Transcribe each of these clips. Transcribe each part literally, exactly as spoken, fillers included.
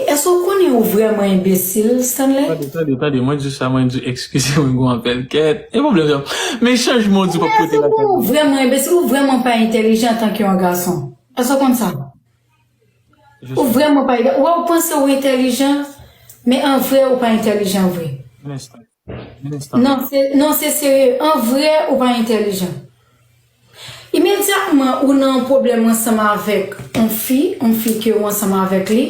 Èske w konnen ou vrèman enbesil, Stanley? Tande, tande, tande, mwen di sa, mwen di, eskize mwen, gon apèl, kèt, e pwoblèm sa. Men chanje mo di w p ap pote lakay mwen. Ou vrèman enbesil, ou vrèman pa entèlijan antanke yon gason. Èske w konn sa? Ou vrèman pa entèlijan. Ou panse ou entèlijan, men an vre, ou pa entèlijan vre. Non, se, non, se serye. An vre, ou pa entèlijan. Imedyatman ou nan yon pwoblèm ansanm avèk yon fi, yon fi ke ou ansanm avèk li,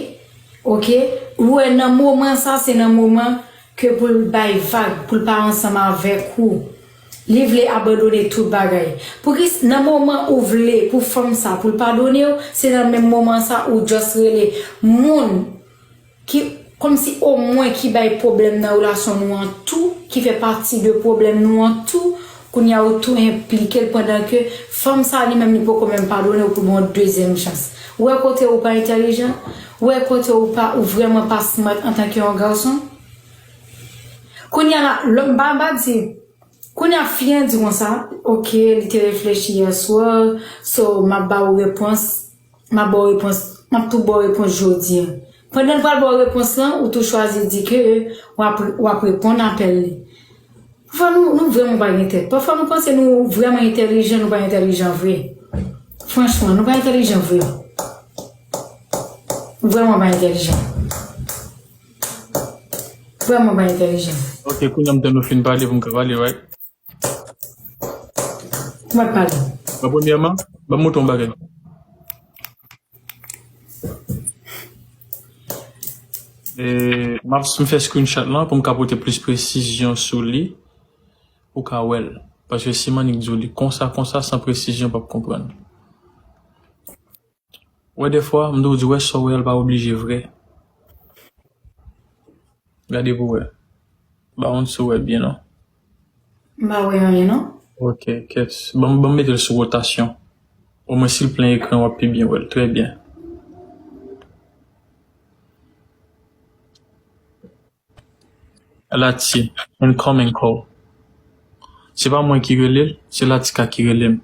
oke, ou wè nan moman sa, se nan moman ke pou l bay vag, pou l pa ansanm avèk ou. Li vle abandone tout bagay. Pouki nan moman ou vle pou fanm sa, pou l padone w, se nan menm moman sa ou just rele moun ki, kòmsi omwen ki bay pwoblèm nan relasyon nou an tou, ki fè pati de pwoblèm nou an tou, kounye a ou tou enplike l pandan ke fanm sa li menm li poko menm padone w pou l ba w yon dezyèm chans. Ou wè kote ou pa entèlijan? Ou wè kote ou pa, ou vrèman pa smart antanke yon gason? Kounye a la, lòm ba ba di, kounye a fi an di konsa, oke, li te reflechi yè swa, so m ap ba w repons, m ap ba w repons, m ap tou ba w repons jodi a. Pandan l pral ba w repons lan, ou tou chwazi di ke w ap, w ap reponn apèl li. Pafwa nou, nou vrèman pa gen tèt. Pafwa nou panse nou vrèman entèlijan, nou pa entèlijan vre. Franchman, nou pa entèlijan vre. Nou vrèman pa entèlijan. Vrèman pa entèlijan. Ok, kounye a m tann nou fin pale pou m ka pale, right? Mwen pale. Bon, premyèman, ban m montre yon bagay. E, m ap, m fè screenshot lan pou m ka pote plis presizyon sou li, ou ka wè l. Paske si m annik di w li konsa, konsa, san presizyon, w p ap konprann. Wè, dèfwa, m toujou di, wè, sa w wè a, l pa oblije vrè. Gade pou wè. M pa konn si w wè byen, non. M pa wè anyen, non. Ok, kèt. Ban m, ban m mete l sou wotasyon. Omwen, si l plen ekran, w ap pi byen wè l. Trè byen. Lati, incoming call. Se pa mwen ki rele l, se Latika ki rele m.